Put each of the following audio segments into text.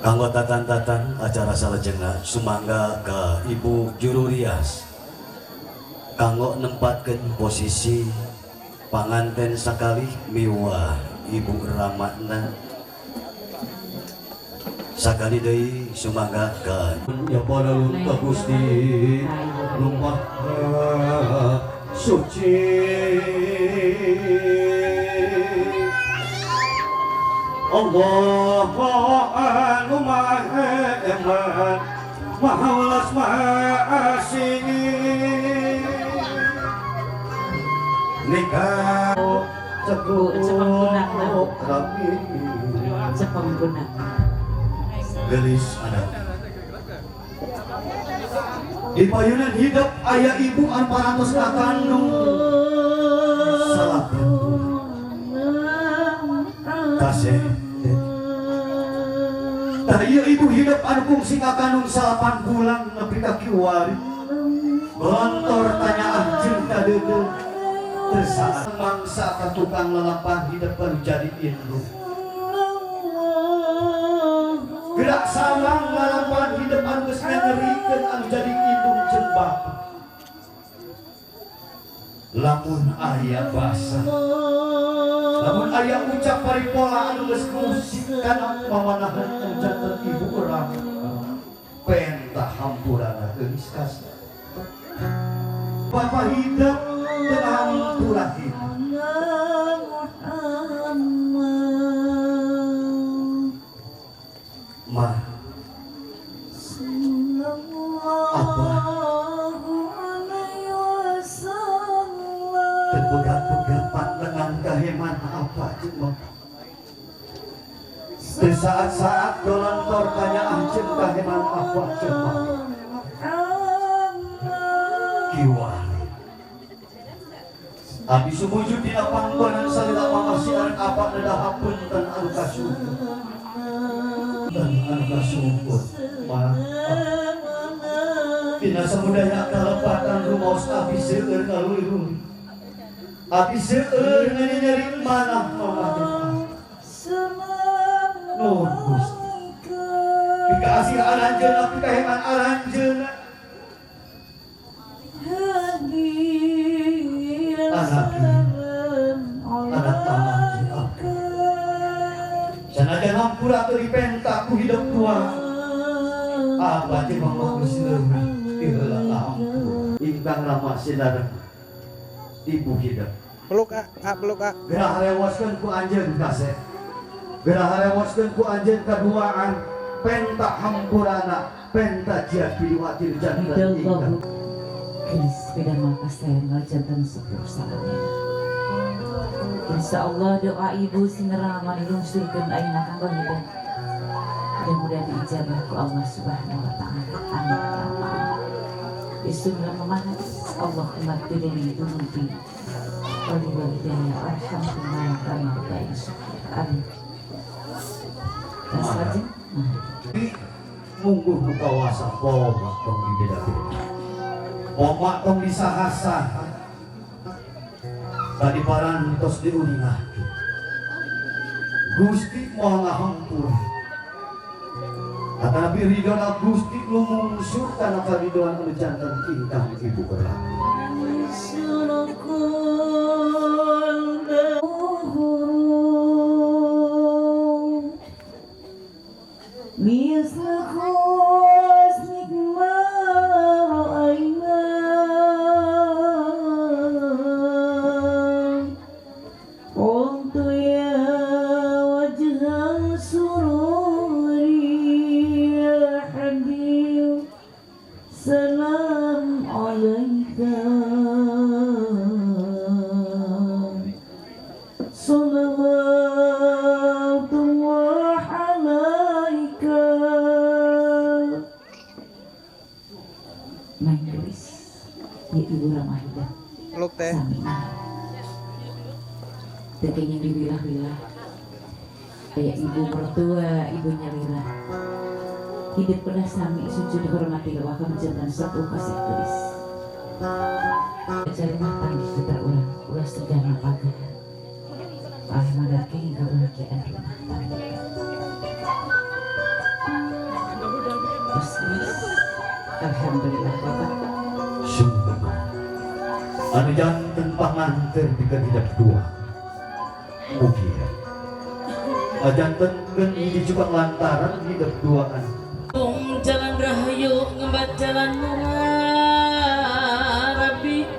Kanggo tatan-tatan acara salajengna, sumangga ka Ibu juru rias kanggo nempatkeun posisi panganten sakali miwah Ibu Ramatna. Sakali deui sumangga ka ya padalun ka Gusti nu Maha Suci. Allah anu maha eman, maha welas, maha asih. Nikah Bu, cepeng bunak na, Bu. Rapi. Cepeng bunak. Gelis anak. Di payunan hidup ayah ibu anu parantos kakandung 9 bulan. Kasih. Tah ieu ibu hidup anu kungsi kakandung 9 bulan nepi ka kiwari. Gontor tanya jeung kadeudeuh. Tersaat mangsa ka tukang lalapan hidup baru jadi indung. Gerak sawang lalapan hidup anu geus ngangerikeun anu jadi indung jeung bapa. Lamun aya basa, lamun aya ucap paripola anu geus ngusik kana mamanahan anu janten ibu urang, penta hampurana, geulis kasih. Bapak hidup teu hampura hidup. Mah, apa terpegat-pegat pandangan kaheman apa jeung bapak. Di saat-saat dolantor tanya jeung kaheman apa jeung bapak. Kiwari. Abi sumujud dina panggonan salila mama siaran apa nedah hapunten anu kasuhun. Dan anu kasuhun. Mah. Dina samudaya kalepatan rumaos abi seueur ngaluri-ruri. Abi seueur nyeri manah mama jeung Nuhun Gusti. Pikaasih aranjeunna, pikaheman aranjeunna. Anak anak mama jeung abdi. Sanajan hampura teu dipenta ku hidup tua. Abah jeung mama geus leuwih ti heula ngahampura. Ingkang rama sinareng ibu hidup. Peluk ah, ah peluk ah. Gerah harewoskeun ku anjeun kasep. Gerah harewoskeun ku anjeun kaduaan, penta hampurana, penta jiat piduati janten ingkang. Gelis beda maka saya janten sepuh salamnya. Insya Allah doa ibu sinerama dilungsurkeun ayeuna kanggo hidup. Mudah-mudahan diijabah ku Allah Subhanahu wa taala. Amin ya rabbal alamin. Bismillahirrahmanirrahim. Allahumma ighfirli dzunubi wa li walidayya warhamhuma kama rabbayani shaghira. Amin. Tas lajeng. Mungguh nu kawasa poma tong dibeda-beda. Poma tong disaha-saha. Tadi parantos diuningakeun. Gusti moal ngahampura. Kata Nabi ridona Gusti lumungsur kana karidoan anu janten ingkang ibu urang. مثل حسنك ما رأينا قلت يا وجه سروري يا حبيب سلام عليك صلوات الله عليك. Neng Gelis, ya Ibu Ramahida. Peluk teh. Sami. Tetehnya diwilah-wilah. Kayak ibu mertua, ibunya lila. Hidup pernah sami sujud hormati wakam jantan satu kasih tulis. Ajar rumah tangga kita ulah ulah segala pagar. Paling mandar kenging kebahagiaan rumah tangga. Alhamdulillah Bapak. Sungguh anu janten panganten pikeun hidep dua. Mugia ajantenkeun hiji cukang lantaran hidep duaan. Bung jalan rahayu ngembat jalan Rabbi.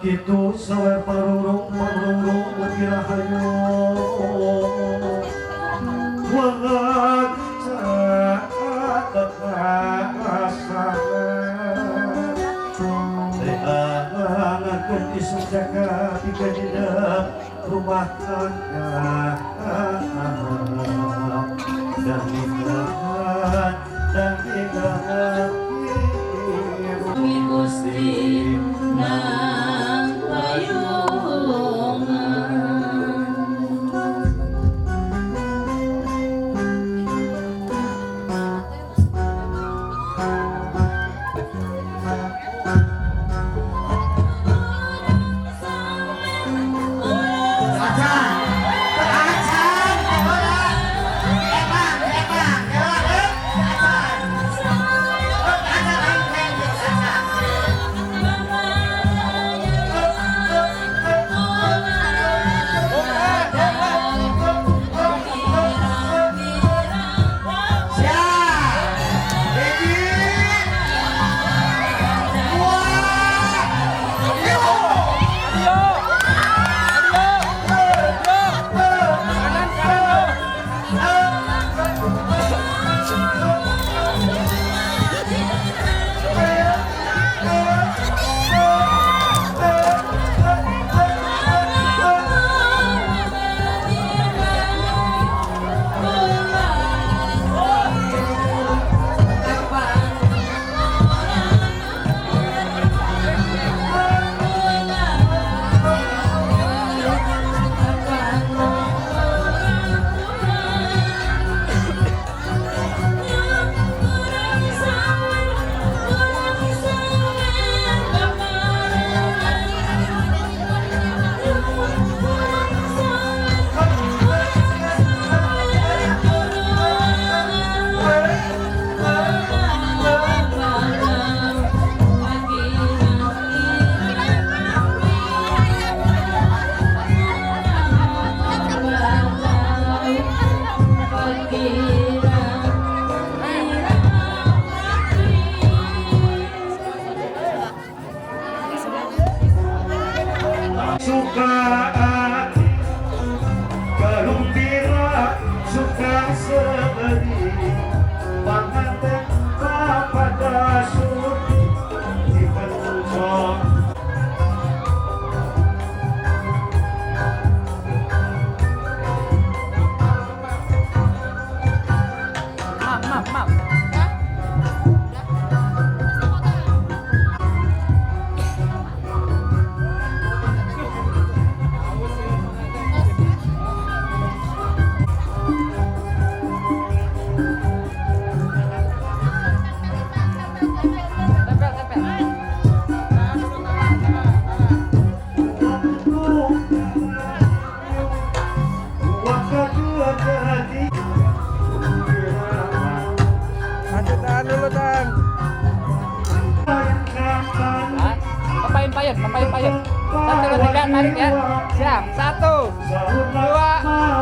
Itu sawer parurung parurung lagi rahayu wangan saat isu jaga tiga di rumah tangga dan nikah dan nikah Gusti nang payungan. Suka hati galumbira suka seberi panganten kepada surti di pencong. Mam. Papain. 1, 2, 3, tarik ya. Siap. 1, 2,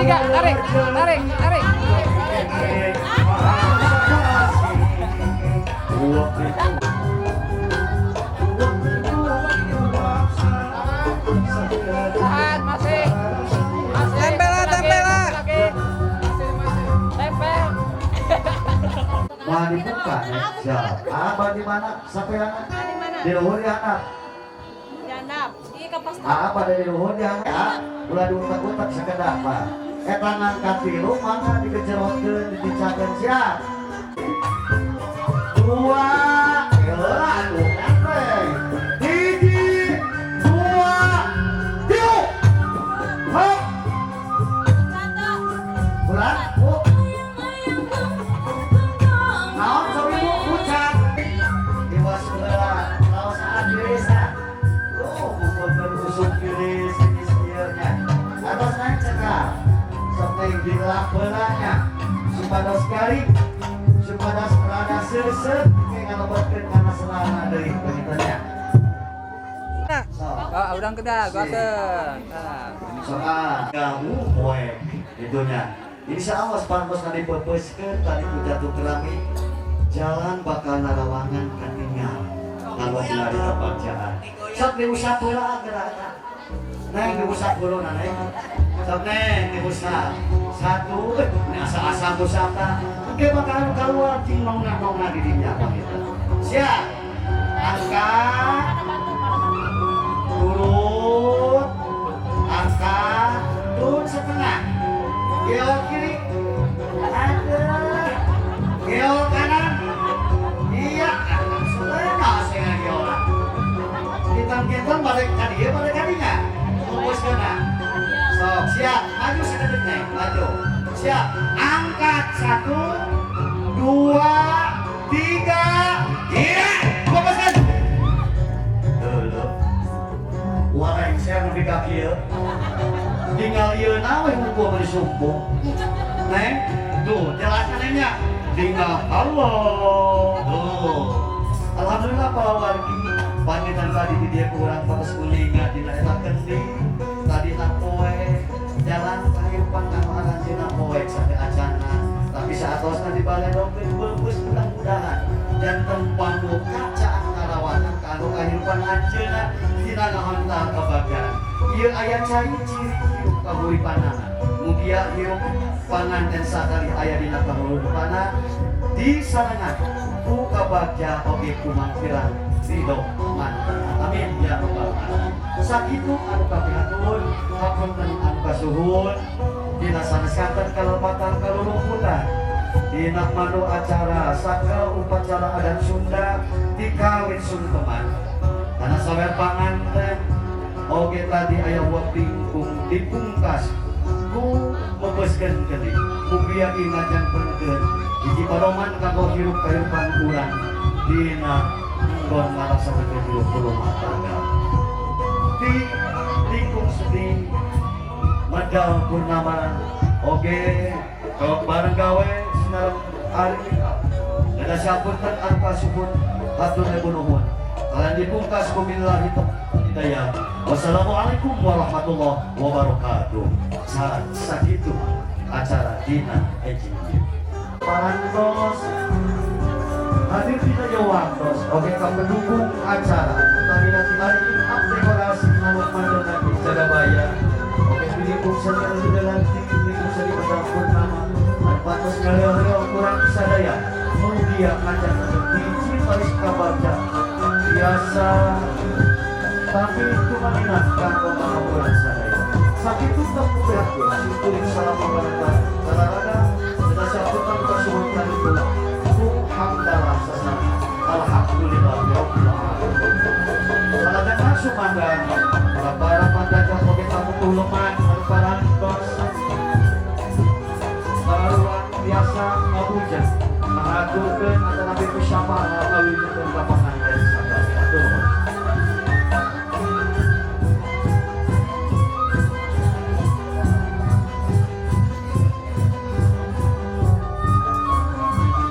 3, tarik, tarik, tarik. Uwak. Tahan, masih. Masih. Tempel lah, Lagi, tempel lah. lagi. Masih, masih. Tempel. Mau dibuka nih, siap. Apa di mana? Sampai anak? Di mana? Di luhur ya anak. Janap. Iya kapas. Apa dari luhur ya anak? Ya, ulah diutak-utak sekedar pak. Eta ngangkat tilu mangga dikejerotkeun, dipicakeun siap. Dua, heula atuh nenteng. Hiji, dua, tilu. Hop. Ulah, Bu. Naon sok ibu pucat. Iwas heula, laos tiris ah. Tuh, ngumpulkeun usuk tiris geus ieu nya. Atos naik cekap. Sok teh dilap heula nya. Supados garing, supados rada seuseut ke ngalebetkeun kana selana deui begitu nya. Sok. Oh, udah kedah, gua Nah. Soal kamu poe itunya. Insya Allah sepantos tadi peupeuskeun tadi ku jatuh kerami jalan bakal narawangan katinggal kalau di tempat jalan. Sok diusap heula gerak. Neng diusap heula na neng. Sok neng diusap. Satu, ini asa-asa ngusap ta. Engke bakal anu keluar cing nongna-nongna di dinya gitu. Siap. Angkat. Turun. Angkat. Turun setengah. Geol kiri. Ada. Geol kanan. Iya, setengah saya geolan. Kinten-kinten balik ka dieu balik ka dinya. Fokuskeunna. Sok, siap. Maju sakedeuk neng, maju. Siap. Angkat satu, dua, tiga. Iya, fokuskan. Dulu. Wareng saya nepi ka kieu. Tinggal ieu na we hukum bari sumpung. Neng, tuh jelaskan nengnya. Tinggal halo. Tuh. Alhamdulillah para wargi pangitan tadi di dia kurang patos ulinga dina eta kendi tadi poe jalan kehidupan anu aranjeunna poe sampai acana tapi saatosna di baledokeun bagus mudah-mudahan janten pambuka caang karawanan kanggo kehidupan anjeunna dina ngahontal kebahagiaan ieu aya cai ciri hirup kahuripanana mugia hirup panganten sakali aya dina kahuripanana disarengan ku kabagja oge kumangkiran ridho mantan. Amin ya rabbal alamin. Sakitu anu kapihatur, hapunten anu kasuhun, dina sanes kanten kalepatan kalurumputan. Dina manu acara saka upacara adat Sunda dikawin sungkeman. Karena sawer panganten oge tadi aya wapingkung dipungkas ku mepeuskeun kendi. Mugia ngajangpenkeun hiji padoman kanggo hirup kahirupan urang dina nggon ngalaksanakeun hirup rumah tangga. Di lingkung sedih Medal Purnama oge kau bareng gawe sinareng ari dan sapunten anu kasuhun hatur ribu nuhun. Kalian dipungkas wabillahi taufiq hidayah. Wassalamualaikum warahmatullahi wabarakatuh. Saat sakitu acara dina enjing. Parantos hadir dina waktos oke ka pendukung acara utamina ti ari up dekorasi anu mandona di Jagabaya. Oke pilipung seni anu dilantik pilipung seni Medal Purnama anu patos ngaleo-leo kurang sadaya mugia ngajak hiji paris kabarja biasa tapi tumanina kanggo pangaburan sadaya. Sakitu tepung pihak kuring salam pamarentah tararada dan sapunten kasuhun kanitu ku hamdalah sasana. Alhamdulillah rabbil alamin. Salajengna sumangga para pandagang oge tamu tuleman.